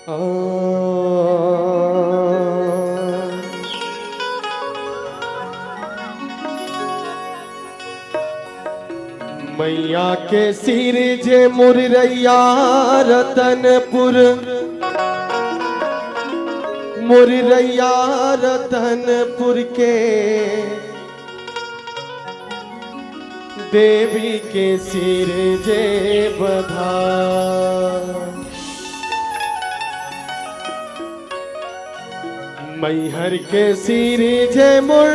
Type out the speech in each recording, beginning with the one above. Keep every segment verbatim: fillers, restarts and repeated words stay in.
आ। मैया के सिरजे मुरैया रतनपुर, मुरैया रतनपुर के देवी के सिरजे बधाई। मैहर के सिरजे मुर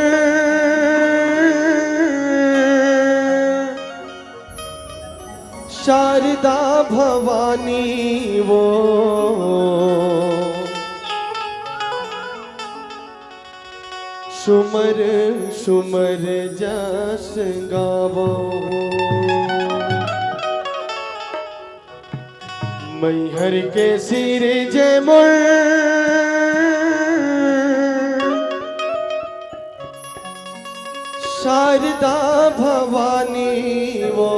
शारदा भवानी वो, सुमर सुमर जस गावो। मैहर के सिरजे मुर शारदा भवानी वो,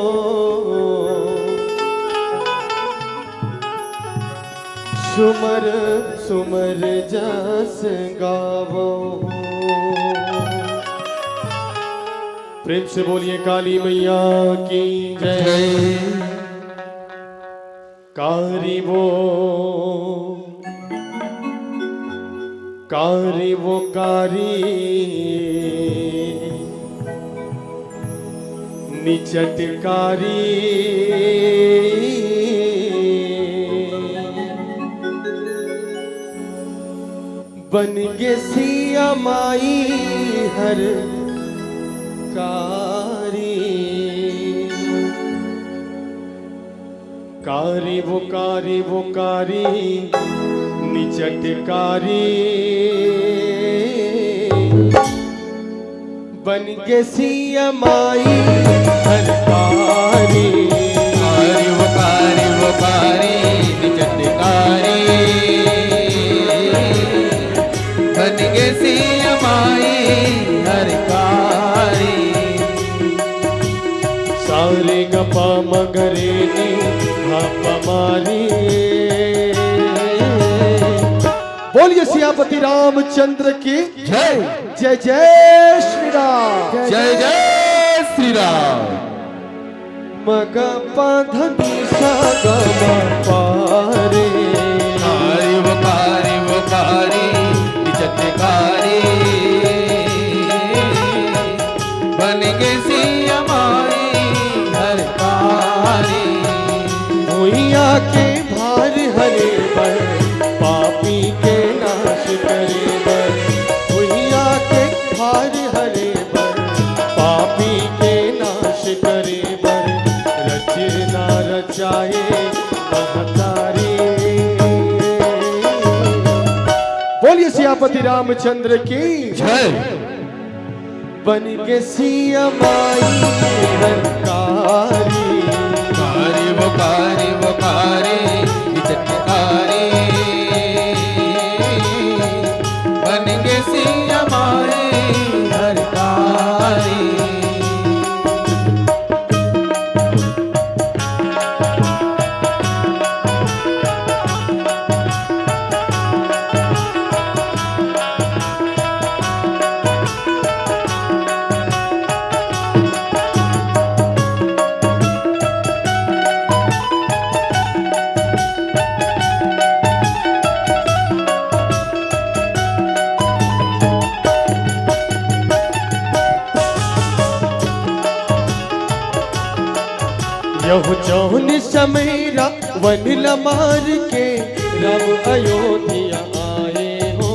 सुमर सुमर जस गावो। प्रेम से बोलिए काली मैया की जय। जय। कारी वो, कारी वो कारी, निचट कारी, बन गे सिया माई हर कारी। कारी वो कारी वो कारी, निचट कारी, बन गे सिया माई हर कारी। कारी वो कारी वो कारी, निचट कारी, बन गे सिया माई हर कारी। सारे गपा मगरे नी धापा मारी। बोलिए सियापति रामचंद्र की जय। जय जय श्री राम। जय जय श्री राम। मग पा ध नी सा ग म पा रे। कारी वो कारी वो कारी, निचट कारी, बन गे सिया माई हर कारी। भुइयां के भार हरे बर, पापी के नाश करे बर। भुइयां के भार हरे बर, पापी के नाश करे बर, रचना रचाए महतारी। बोलिए सियापति रामचंद्र की जय। बन गे सिया माई हर कारी। कारी वो कारी वो कारी, निचट कारी, बन गे सिया माई हर कारी। यहु जौन समय रावण ला मार के राम अयोध्या आए हो।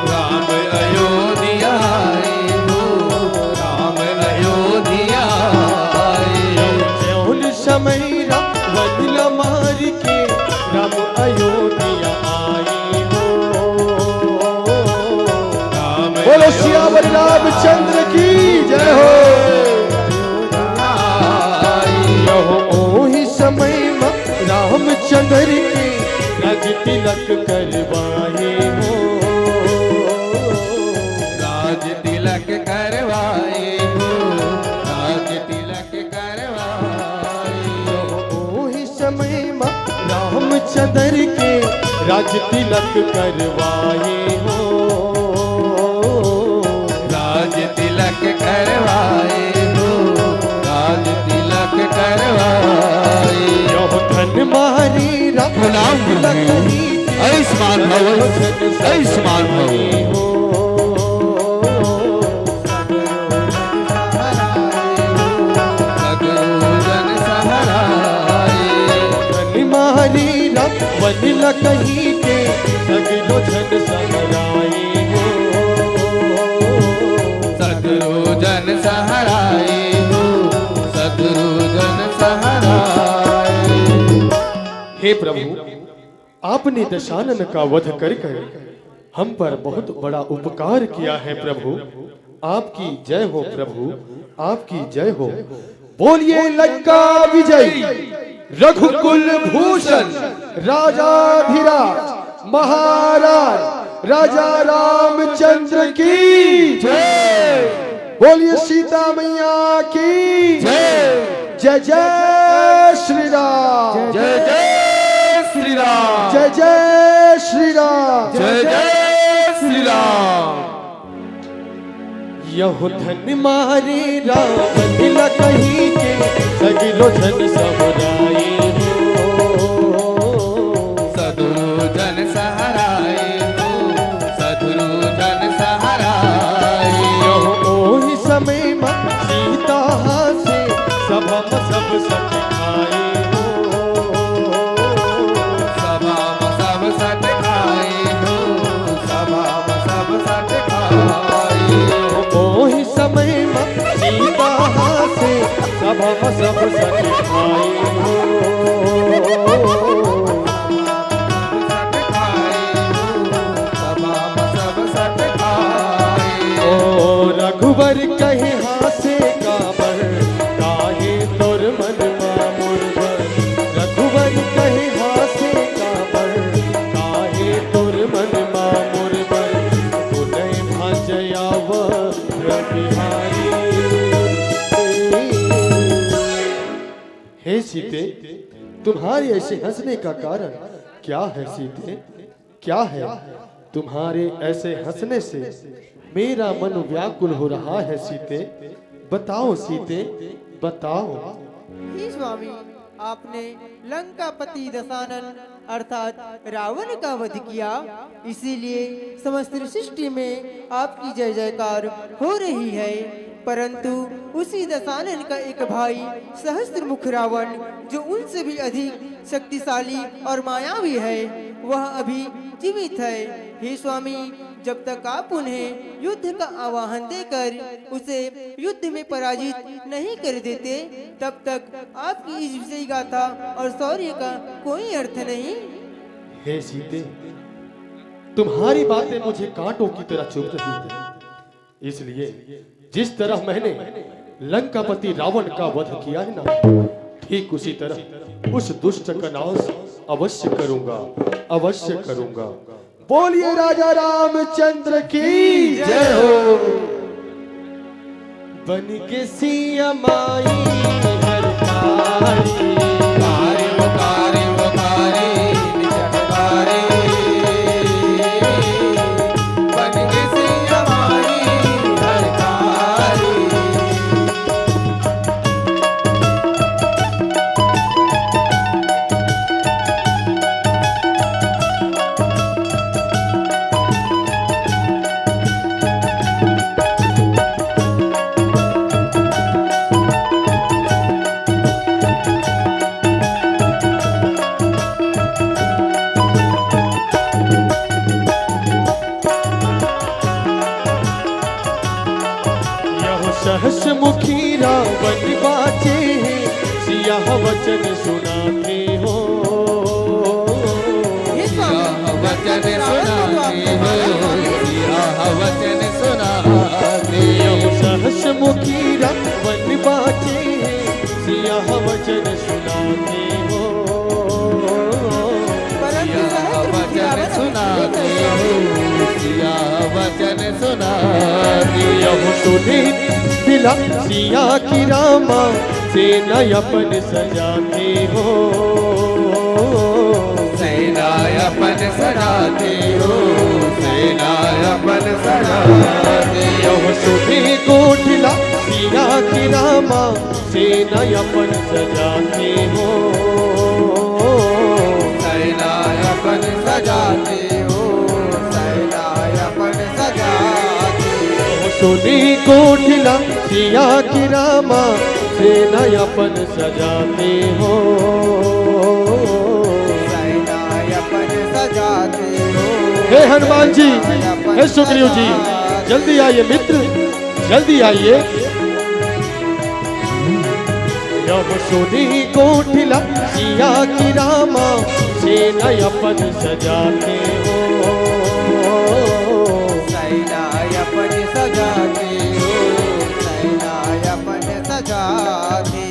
राम अयोध्या आए हो, राम अयोध्या आए। यहु जौन समय रावण ला मार के राम अयोध्या आए हो। राम बोलो सियावर रामचंद्र की जय हो। यहु ओही समय म रामचंद्र के राज तिलक करवाए हो। राज तिलक करवाए हो, राज तिलक करवाए हो। यहु ओही समय रामचंद्र के राज तिलक करवाए हो। राज तिलक करवाए हो, राज तिलक करवाए। यह धन मारी राम प्रणाम तिलक प्रभु। ही आयुष्मान भव, आयुष्मान भव। हो। सगरो जन सहाराए। धन मारी राम वन लकही के सगरो जन सहाराए हो। सगरो जन सहाराए हो, सगरो जन सहाराए। हे प्रभु, आपने दशानन का वध कर कर हम पर बहुत बड़ा उपकार किया है प्रभु। आपकी जय हो प्रभु, आपकी जय हो। बोलिए लंका विजय रघुकुल भूषण राजाधिराज महाराज राजा रामचंद्र की जय। बोलिए सीता मैया की जय। जय जय श्री राम। जय जय श्री राम। जय जय श्री राम। जय जय श्री राम। यहु धन मारे रावण लकही के सगरो जन समुदाय हो। सगरो जन सहाराए हो, सगरो जन सहाराए। यहु ओहि समय मा सीता हासे सभा मा सब सत खाए हो। सभा मा सब सत खाए हो, सभा मा सब सत खाए हो। ओहि समय मा सीता हासे सभा मा सब सत खाए हो। सभा मा सब सत खाए हो। ओ रघुबर कहे हासे काबर, काहे तोर मन मा मोर बर। रघुबर कहे हासे काबर, काहे तोर मन मा मोर बर। तू नहीं भजयाव रघुहारी। हे सीते, तुम्हारे ऐसे हंसने का कारण क्या है सीते? क्या है? तुम्हारे ऐसे हंसने से मेरा मन व्याकुल हो रहा है सीते। बताओ सीते, बताओ। हे स्वामी, आपने लंकापति दशानन अर्थात रावण का वध किया, इसीलिए समस्त सृष्टि में आपकी जय जयकार हो रही है। परंतु उसी दशानन का एक भाई सहस्त्र मुख रावण, जो उनसे भी अधिक शक्तिशाली और मायावी है, वह अभी जीवित है। हे स्वामी, जब तक आप उन्हें युद्ध का आवाहन देकर उसे युद्ध में पराजित नहीं कर देते, तब तक आपकी इस विजयी गाथा और शौर्य का कोई अर्थ नहीं। हे सीते, तुम्हारी बातें मुझे कांटों की तरह चुभ रही है, इसलिए जिस तरह मैंने लंकापति रावण का वध किया है ना, ठीक उसी तरह उस दुष्ट का नाश अवश्य करूंगा, अवश्य करूंगा। बोलिए राजा रामचंद्र की जय हो। बन के सिया माई हरकारी। कारी वो कारी वो कारी, निचट कारी। बन के सिया माई हरकारी। यह सहस मुखी रावण बाचे हे, सिया वचन सुनाथे हो। हे स्वामी, सिया वचन सुनाथे हो, सिया वचन सुनाथे हो। यह सहस मुखी रावण बाचे हे, सिया वचन सुनाथे हो। परंतु सिया सहस्त्र मुखी वचन रावण सुनाथे हो, सिया वचन सुनाथे हो। यह सुने बिला सिया की रामा, सेना अपन सजाथे हो। अपन सजाते हो, सेना अपन सजाते हो। यह सुधी कोठिला सिया की रामा, सेना अपन सजाते हो। सेना अपन सजाते हो, सेना अपन सजाते हो। सुधी कोठिला सिया की रामा, सेना अपन सजाते हो। सेना अपन सजाते हो। हे हनुमान जी, हे सुग्रीव जी, जल्दी आइए मित्र, जल्दी आइए। यह सुधी कोठिला सिया की रामा, सेना अपन सजाते हो। सेना अपन सजाते हो, सेना अपन सजाते।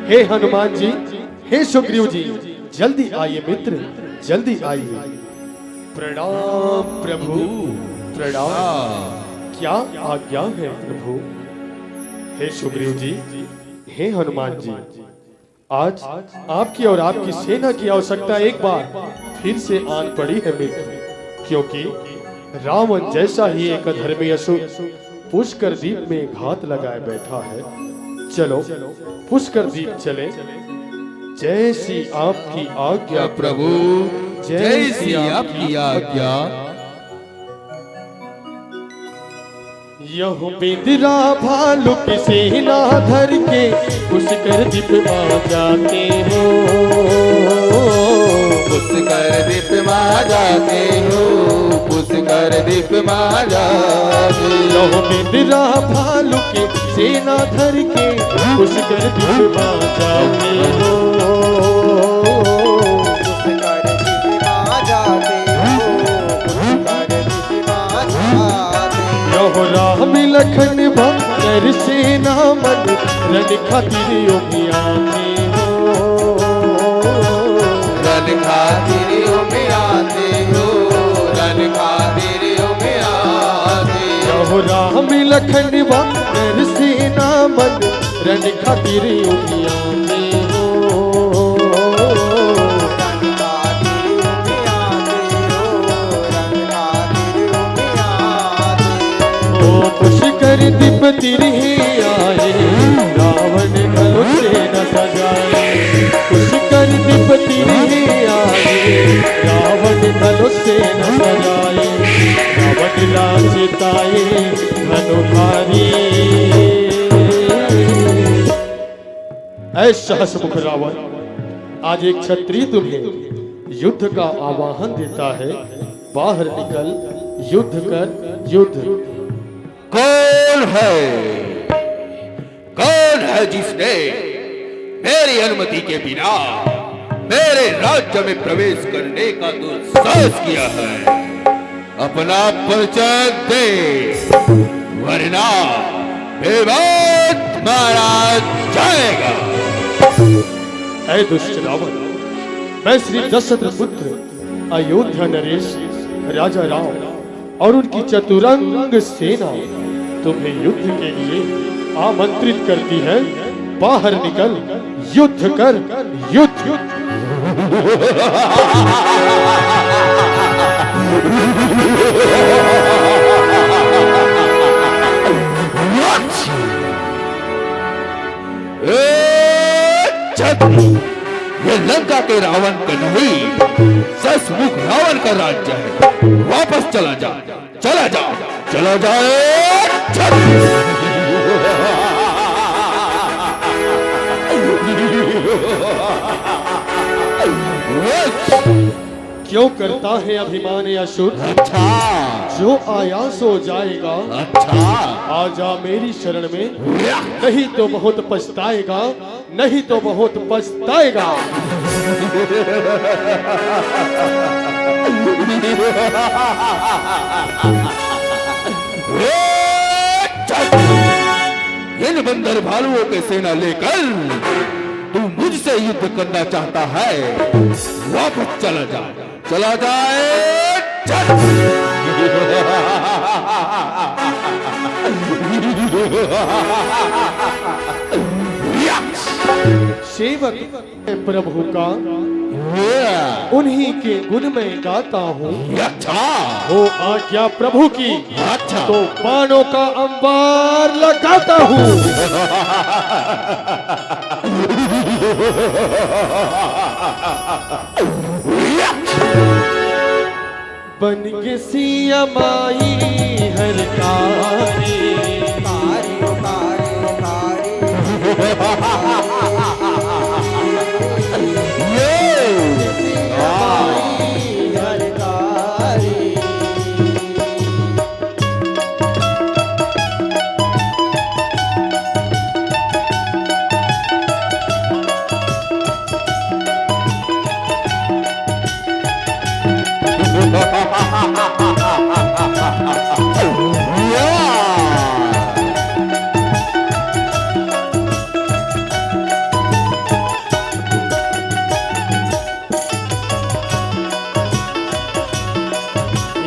हे हनुमान जी, हे सुग्रीव जी, जल्दी आइए मित्र, जल्दी आइए। प्रणाम प्रभु, प्रणाम। क्या आज्ञा है प्रभु? हे सुग्रीव जी, हे हनुमान जी, आज आपकी और आपकी सेना की आवश्यकता एक बार फिर से आन पड़ी है मित्र, क्योंकि रावण जैसा ही एक अधर्मी असुर पुष्कर दीप में घात लगाए बैठा है। चलो, पुष्कर दीप चले। जैसी आपकी आज्ञा प्रभु, जैसी आपकी आज्ञा। यह बिंदरा भालू की सेना धर के पुष्कर दीप मा जाते हो। पुष्कर दीप मा जाते हो, पुष्कर दीप मा जाते हो। यह बिंदरा भालू की सेना धर के पुष्कर दीप मा जाते हो। पुष्कर दीप मा जाते हो, पुष्कर दीप मा जाते हो। यह राम लखन भरत सेना मन, रण खातिर उमियाते हो। रण खातिर उमियाते हो, रण खातिर उमियाते हो। यह राम लखन भरत सेना मन, रण खातिर उमियाते हो। रण खातिर उमियाते हो, रण खातिर उमियाते हो। ओ पुष्कर दीप तीर ही आए, रावण घलो सेना सजाए। पुष्कर दीप तीर ही आए, रावण घलो सेना सजाए। रावण ला चिताए धनुधारी। ऐ सहस मुख रावण, आज एक क्षत्रिय तुम्हें युद्ध का आह्वान देता है। बाहर निकल, युद्ध कर, युद्ध। कौन है, कौन है जिसने मेरी अनुमति के बिना मेरे राज्य में प्रवेश करने का दुस्साहस किया है? अपना परिचय दे, वरना विवाद मारा जाएगा। ऐ दुष्ट रावण, मैं श्री दशरथ पुत्र अयोध्या नरेश राजा राम और उनकी चतुरंग सेना तुम्हें युद्ध के लिए आमंत्रित करती है। बाहर निकल, युद्ध कर, युद्ध। ए, छत्र, ये लंका के रावण का नहीं, सचमुच रावण का राज्य है। वापस चला जा, चला जा, चला जा, ए, छत्र। क्यों करता है अभिमान ये असुर? अच्छा। जो आया सो जाएगा। अच्छा। आजा मेरी शरण में, या। नहीं तो बहुत पछताएगा, नहीं तो बहुत पछताएगा। इन बंदर भालुओं के सेना लेकर तू मुझसे युद्ध करना चाहता है, वापस चला जा, चला जाए, चल। सेवक प्रभु का, उन्हीं के गुण मैं गाता हूँ। अच्छा। हो आज्ञा प्रभु की, अच्छा। तो बाणों का अंबार लगाता हूँ। बन के सिया माई हर कारी। कारी, ओ कारी, ओ कारी। ये। सिया माई हर कारी।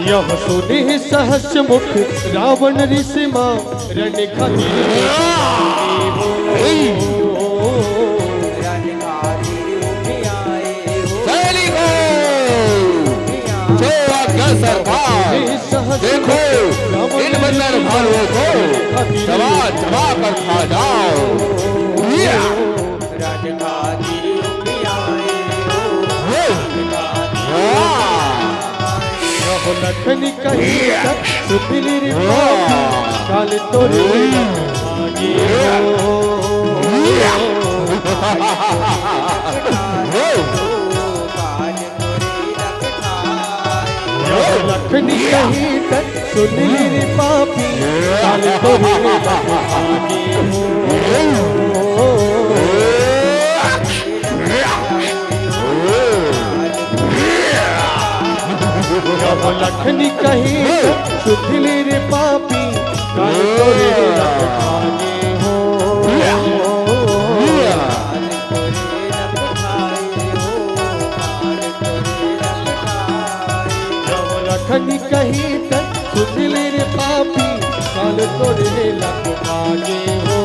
यह सुने सहस मुख रावण ऋषि माँ रण खातिर। सैनिकों, जो आज्ञा सरकार, देखो, इन बंदर भालुओं को दबा दबा कर खा जाओ। या। राजधानी में आए हो। हे। राजधानी। वाह। यह लखन कहीं तक सुतली रे पापी, काल तोरे आगे हो। यह लखन कहीं तक सुन ले रे पापी, काल तोरे लग आगे हो। यह लखन कहीं तक सुन ले रे पापी, काल तोरे लग आगे हो। यह लखन कहीं तक सुन ले रे पापी, काल तोरे लग आगे हो।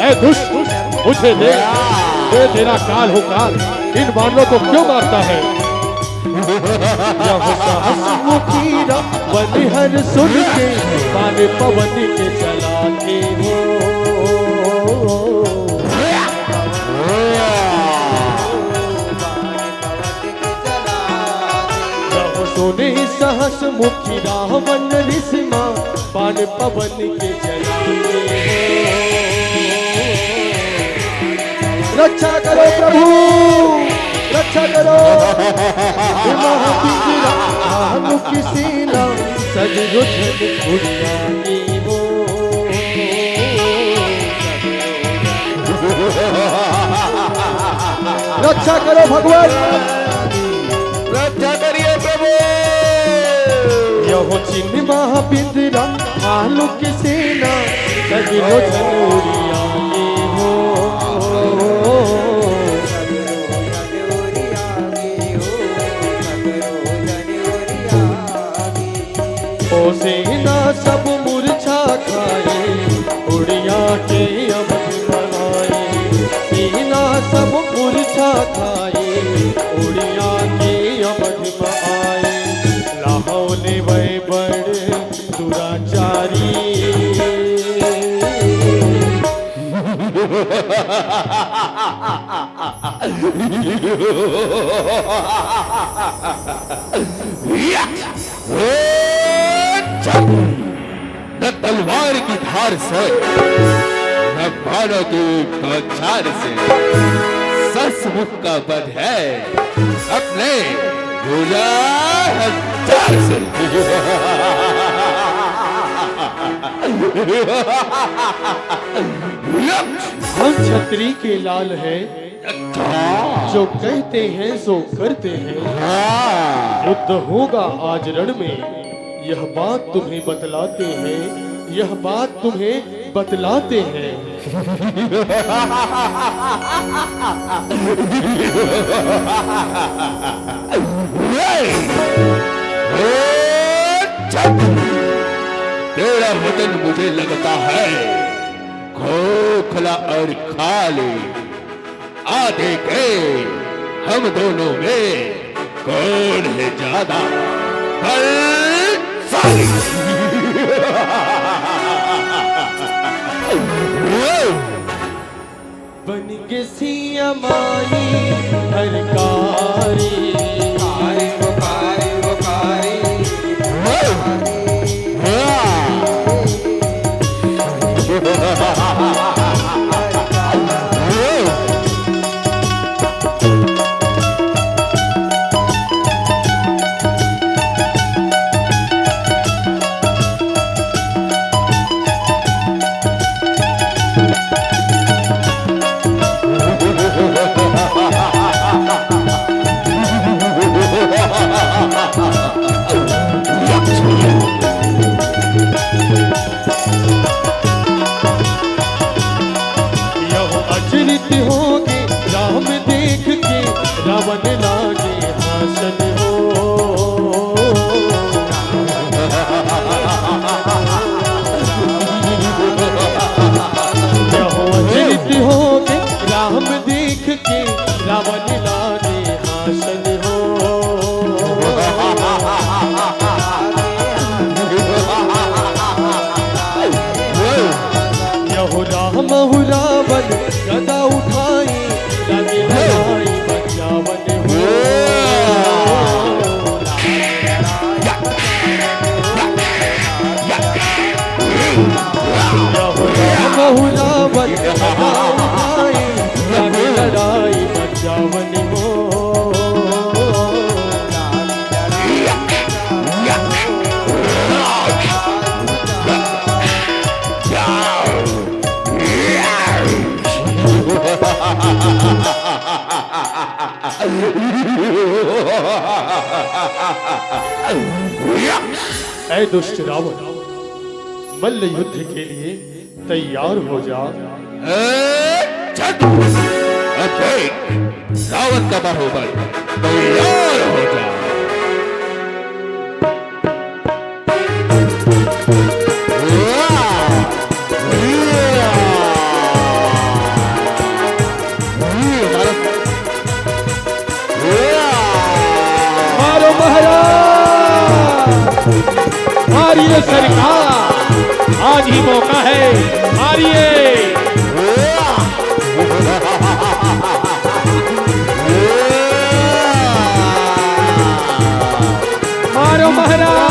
ऐ दुष्ट, मुझे देख, ये तेरा काल हो काल, इन बानरों को क्यों मारता है? यह सहस मुखी रावण हर सुन के, बाण पवन के चलाते हो। यह सुने सहस मुखी रावण ऋषि माँ, बाण पवन के चलाते हो। रक्षा करो प्रभु, रक्षा करो। हे महावीर राम की सेना, सगरो जन उड़ियानी हो। रक्षा करो भगवान। रक्षा करिए प्रभु। यहो चिन्ह महाबिंद राम आलोक सेना, सगरो जन उड़ियानी हो। ओ सेना सब मूर्छा खाए, उड़िया के अवध में आए। सेना सब मूर्छा खाए, उड़िया के अवध में आए। लाहौल वै बड़ दुराचारी। न तलवार की धार से, न बाणों की बौछार से, सहस मुख का वध है अपने भुजा हथियार से। हम छतरी के लाल हैं, जो कहते हैं सो करते हैं। हाँ। युद्ध होगा आज रण में, यह बात तुम्हें बतलाते हैं, यह बात तुम्हें बतलाते हैं। तेरा वचन मुझे लगता है खोखला और खाली। आ देखे हम दोनों में कौन है ज्यादा बलशाली। बन के सिया माई हरकारी। कारी वो कारी वो कारी। यह अचरित होगे राम देख के, रावण लागे हासन हो। यह अचरित होगे राम देख के, रावण लागे हासन हो। यहु राम हु रावण गदा उठाई, लगे लड़ाई बचावन हो। यहु राम हु रावण गदा उठाई, लगे लड़ाई बचावन हो। ऐ दुष्ट रावण, मल्ल युद्ध के लिए तैयार हो जा। ए, छठ! अब देख, रावण का बाहुबल, तैयार हो जा। मारो महाराज, मारिए सरकार, आज ही मौका है, मारिए। मारो महाराज।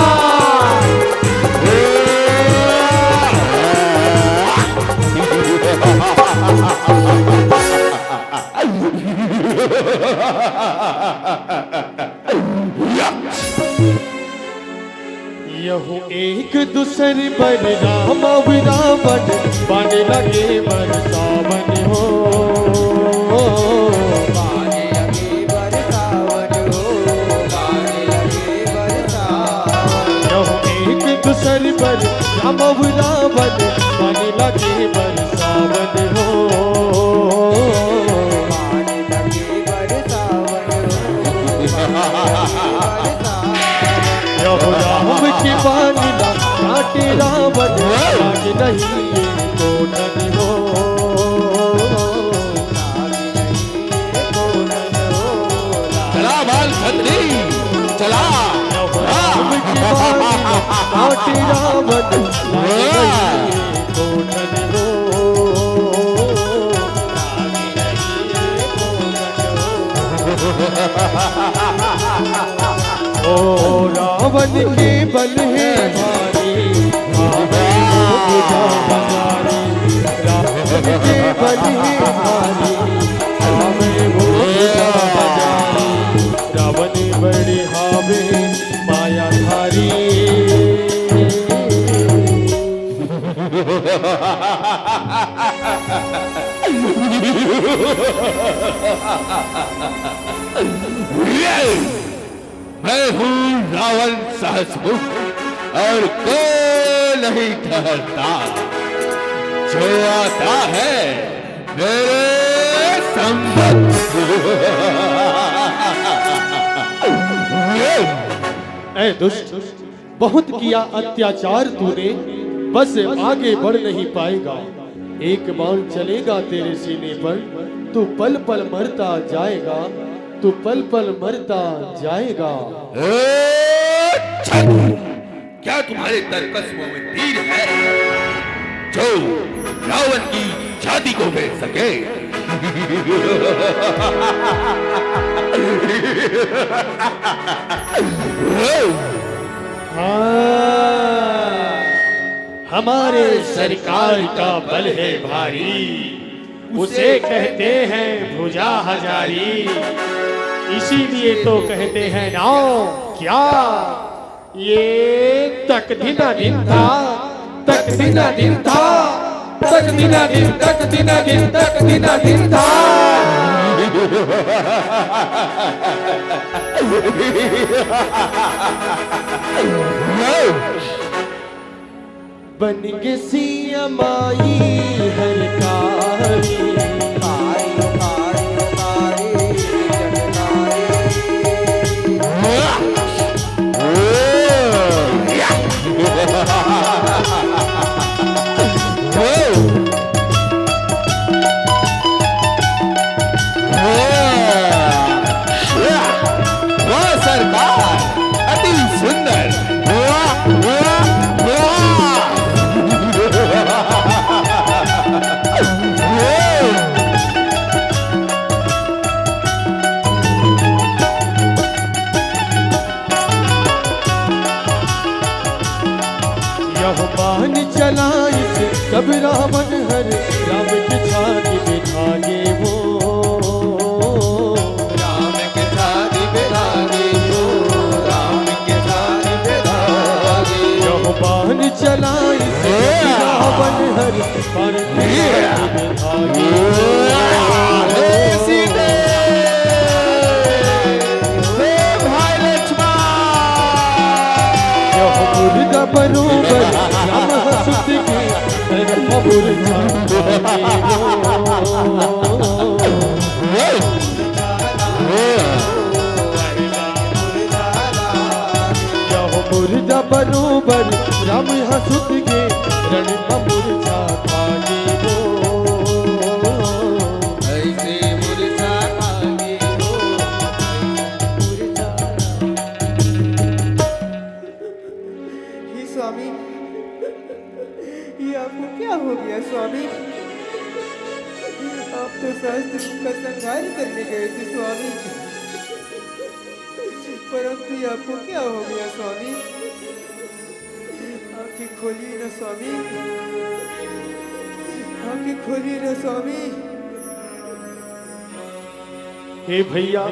यहु एक दूसर बर राम अउ रावण, बाने लगे बरसावन हो। बाने लगे बरसावन हो, बाने लगे बरसावन। यहु एक दूसर बर राम अउ रावण, बाने लगे बरसावन हो। बाने लगे बरसावन हो, बाने लगे बरसावन। यहु राम के बान ला काटे रावण, लाग नहीं एको ठन हो। चला बाल खतरी, चला। यहु राम के बान ला काटे रावण, लाग नहीं एको ठन हो। ओ रावण के बल हे भारी, आवे वो भुजा हजारी। रावण के बल हे भारी, आवे वो भुजा हजारी। रावण बड़े हावे मायाधारी। मैं हूँ रावण सहस्रमुख और कोई नहीं ठहरता, जो आता है मेरे संगत। ए दुष्ट, बहुत किया अत्याचार तूने, बस आगे बढ़ नहीं पाएगा। एक बाण चलेगा तेरे सीने पर, तू पल पल मरता जाएगा, तू पल पल मरता जाएगा। ए, छाती! क्या तुम्हारे तरकस में तीर है, जो रावण की छाती को भेद सके? हाँ, हमारे सरकार का बल है भारी, उसे कहते हैं भुजा हजारी, इसीलिए तो कहते हैं नाव क्या? ये तक दिना दिन था, तक दिना दिन था, तक दिना दिन, तक दिना दिन, तक दिना दिन था। बन के सीएम आई हर कारी। वाह सरकार, अति सुंदर। वाह, वाह, वाह। यह बाण चलाइस तब रावण हर, राम के छाती में धागे वो। राम के छाती में धागे वो, राम के छाती में धागे। यह बाण चलाइस तब रावण हर, बाण के छाती में धागे वो। हे सीते, हे भाई लक्ष्मण। यह मुर्दा बरोबर राम हंसत के, यह मुर्दा यह मुर्दा बरोबर राम हंसत के, रण का मुर्दा खाली वो। ऐसे मुर्दा खाली वो, ऐसे मुर्दा। हे स्वामी, ये आपको क्या हो गया स्वामी? आप तो शास्त्र का संहार करने गए थे स्वामी, परंतु ये आपको क्या हो गया स्वामी? आंखें खोलिए ना स्वामी, आंखें खोलिए ना स्वामी। हे भैया,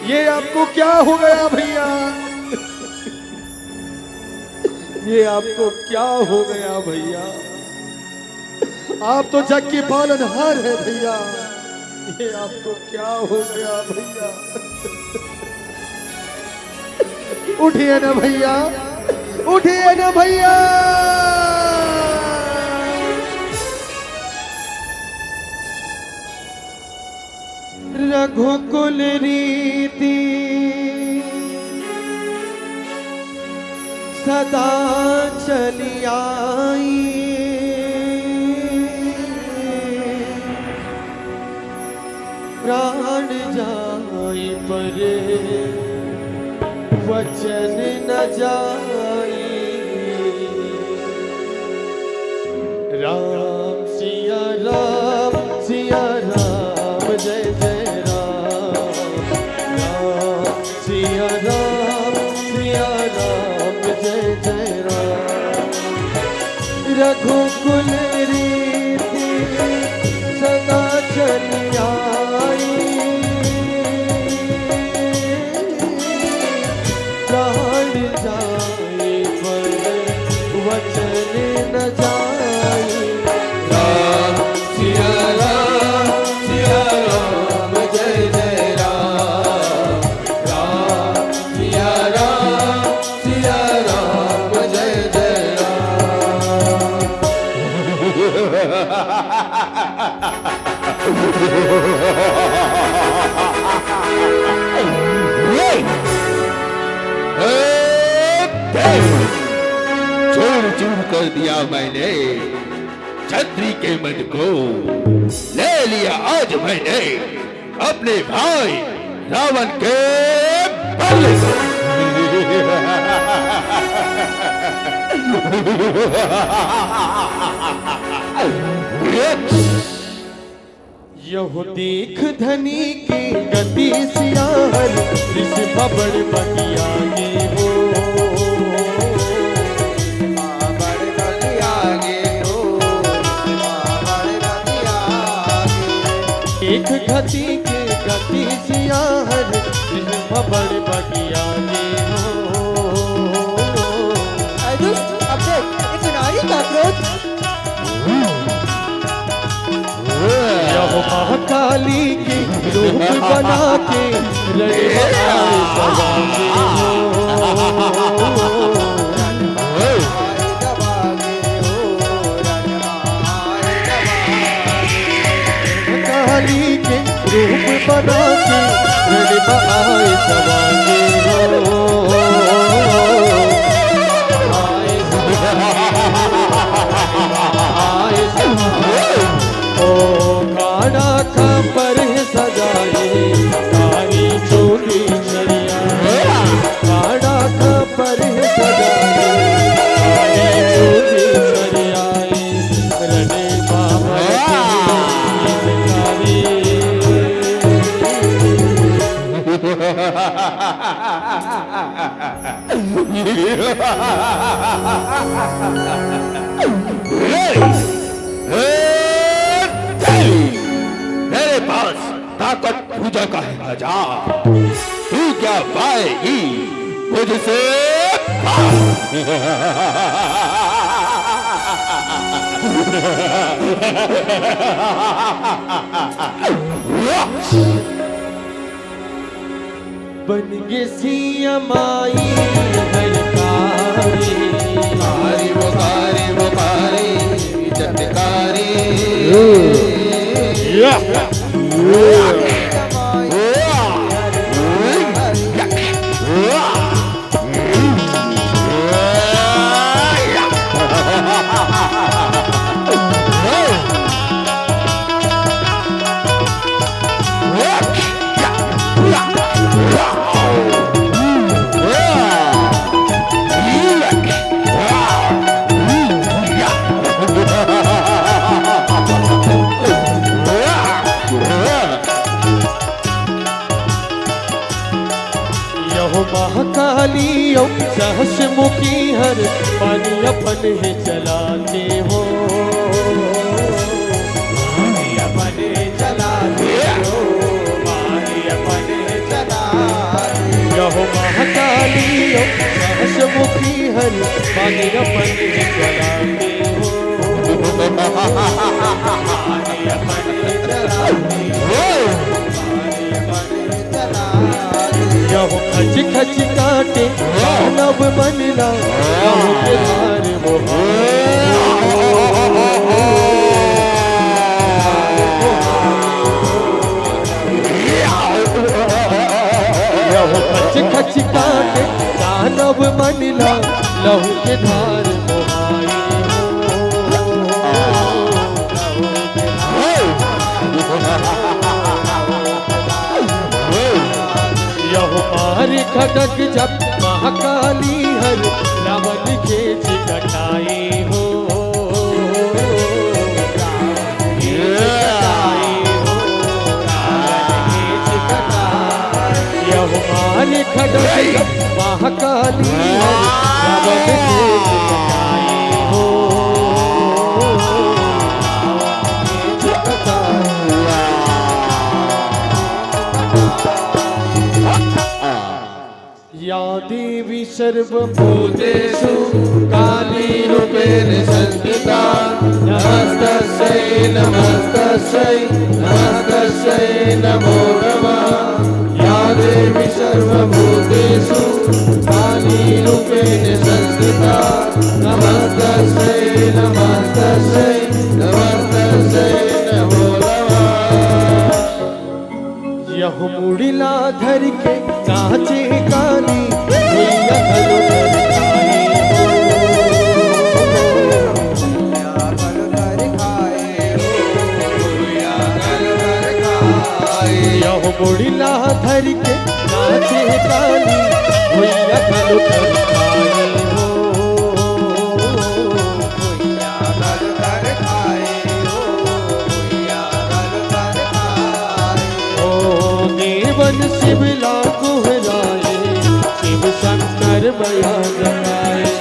ये आपको क्या हो गया भैया? ये आपको क्या हो गया भैया? आप तो जग के पालनहार हैं भैया, ये आपको क्या हो गया भैया? उठिए ना भैया, उठिए ना भैया। रघुकुल रीति सदा चली आई, प्राण जाए पर वचन न जाए। राम सिया राम, सिया राम, जय जय राम। राम सिया राम, सिया राम, जय जय राम। रघुकुल रीति सदा चली आई, प्राण जाए पर वचन न जाए। राम सिया राम, सिया राम, जय जय राम। राम सिया राम, सिया राम, जय जय राम। कर दिया मैंने, छत्री के मन को ले लिया आज मैंने अपने भाई रावण के बदले से। यहु देख धनी के गति सियाहर, ऋषभ बड़ बगिया गे हो। बड़ बगिया गे हो, बड़ बगिया गे। देख धनी के गति सियाहर, ऋषभ बड़ बगिया गे हो। अरे दोस्त, अब देख, ये सुनारी cockroach। यह महाकाली के रूप बना के रणबाए दबाए हो। काली के रूप बना के रणबाए दबाए हो। ओ काड़ा खपर हे सजाए, कारी चोली चढ़िया। काड़ा खपर हे सजाए, कारी चोली चढ़िया। रने बाबा की कारी। मेरे पास ताकत पूजा का है राजा, तू क्या पाएगी मुझसे? बन गे सिया माई हर कारी। कारी वो कारी वो कारी चटकारी। यहो महाकाली अउ सहस मुखी हर पानी अपन हे चलाते हो। पानी अपन हे चलाते हो, पानी अपन हे चलाते हो। यहो महाकाली अउ सहस मुखी हर पानी अपन हे चलाते हो। पानी अपन हे चलाते हो। यहु खच खच काटे मानव मन ला, यहु के धार मोहाए। यहु खच खच काटे मानव मन ला, लहू के धार मोहाए। यहु मार खड़ग जब महाकाली हर रावण के चिकटाई हो। यहु मार खड़ग जब महाकाली हर रावण के चिकटाई हो। या देवी सर्वभूतेषु काली रूपेण संस्थिता। नमस्तस्यै नमस्तस्यै नमस्तस्यै नमो नमः। या देवी सर्वभूतेषु काली रूपेण संस्थिता। नमस्तस्यै नमस्तस्यै नमस्तस्यै नमो नमः। यहु मुड़ी ला धर के नाचे काली भैया घलो धर काली। मुड़ी ला धर के नाचे काली, भुइया घलो धर खाए हो। ओ देवन शिव ला गोहराए, शिव शंकर मया जगाए।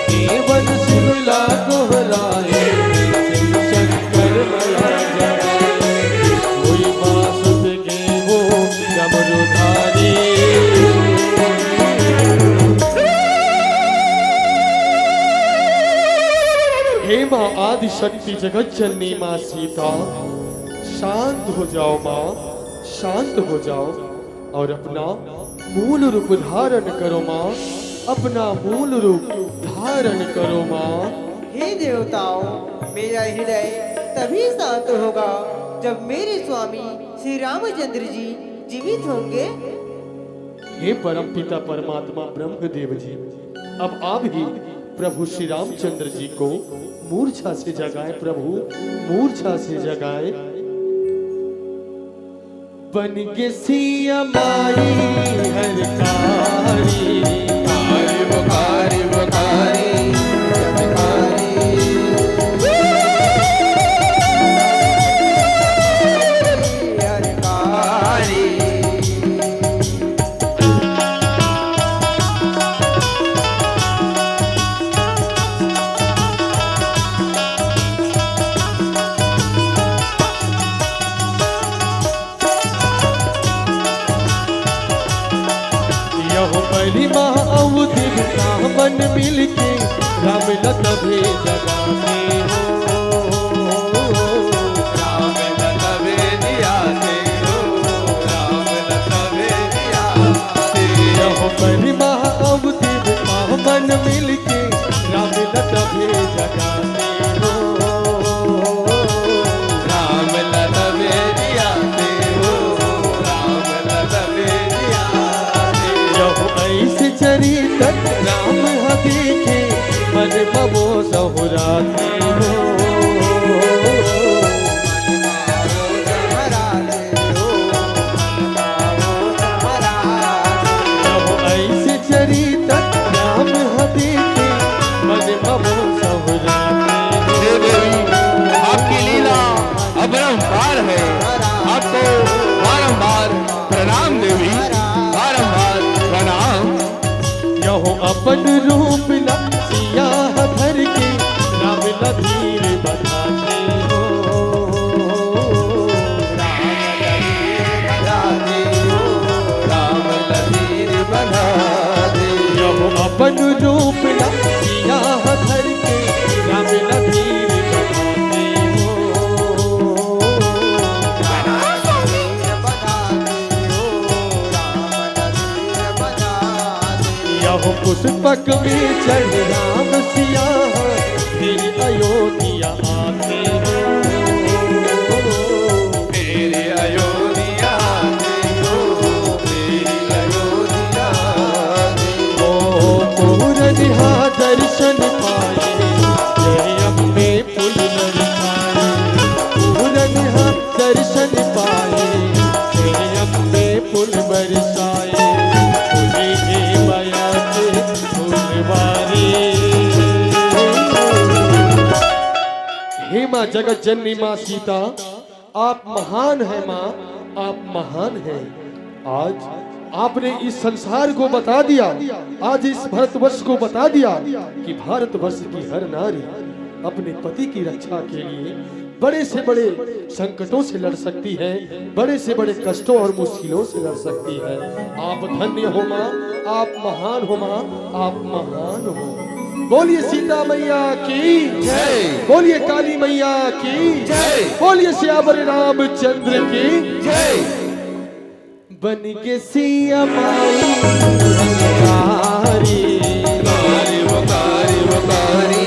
देवन शिव ला गोहराए, शिव शंकर मया जगाए। कोई मासुत के वो डमरूधारी। हे माँ आदि शक्ति जगत जननी माँ सीता, शांत हो जाओ माँ, शांत हो जाओ और अपना मूल रूप धारण करो माँ, अपना मूल रूप धारण करो माँ। हे देवताओं, मेरा हृदय तभी शांत होगा जब मेरे स्वामी श्री रामचंद्र जी जीवित होंगे। हे परमपिता परमात्मा ब्रह्मदेव जी, अब आप ही प्रभु श्री रामचंद्र जी को मूर्छा से जगाए, प्रभु मूर्छा से जगाए। बन के सिया माई हर कारी। कारी वो कारी वो कारी, कारी। यहो बलि महा अउ देवता मन मिलके राम ल तभे जगाते हो। राम ल तभे जियाते हो, राम ल तभे जियाते। यहो बलि महा अउ देवता मन मिलके राम ल तभे जगाते हो। राम ल तभे जियाते हो, राम ल तभे जियाते हो। यहो ऐसे चरित्र राम ह देखे, मन ममो सहुराते हो। यहो ऐसे चरित्र राम ह देखे, मन ममो सहुराते हो। हे देवी, आपकी लीला अपरंपार है, आपको बारंबार प्रणाम देवी, बारंबार प्रणाम। यहो अपन रूप ला सिया ह धर के, राम ला धीर बधाते हो। राम ला धीर बधाते हो, राम ला धीर बधाते हो। यहो अपन रूप ला सिया ह धर के, राम ला धीर बधाते हो। यहो पुष्पक में चढ़ राम सिया, तेरी अयोध्या आते हो। तेरी अयोध्या आते हो, तेरी अयोध्या आते हो। ओ पूरन हा दर्शन पाए, जय अम्बे पुल बरसाए। पूरन हा दर्शन पाए, जय अम्बे पुल बरसाए। तुझे हे मया के फुलवारी। हे माँ जगत जननी माँ सीता, आप महान है माँ, आप महान है। आज आपने इस संसार को बता दिया, आज इस भारतवर्ष को बता दिया कि भारतवर्ष की हर नारी अपने पति की रक्षा के लिए बड़े से बड़े संकटों से लड़ सकती है, बड़े से बड़े कष्टों और मुश्किलों से लड़ सकती है। आप धन्य हो माँ, आप महान हो माँ, आप महान हो। बोलिए सीता मैया की जय। बोलिए काली मैया की जय। बोलिए सियावर रामचंद्र की जय। बन के सिया माई कारी। कारी वो कारी वो कारी,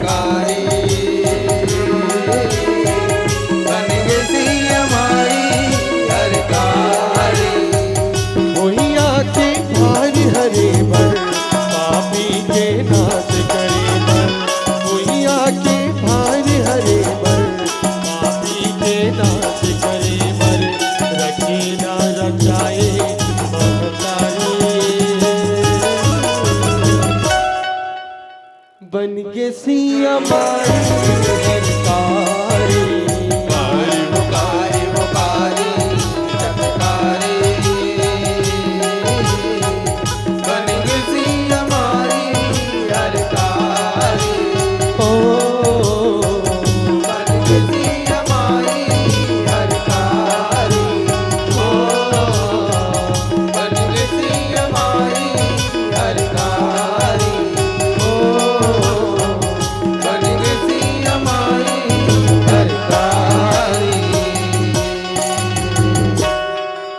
कारी। बन के सिया माई हर कारी। भुइयां के भार हरे बर, पापी के नाश करे बर। भुइयां के भार हरे बर, पापी के नाश करे बर। रखी के सिया माई हर का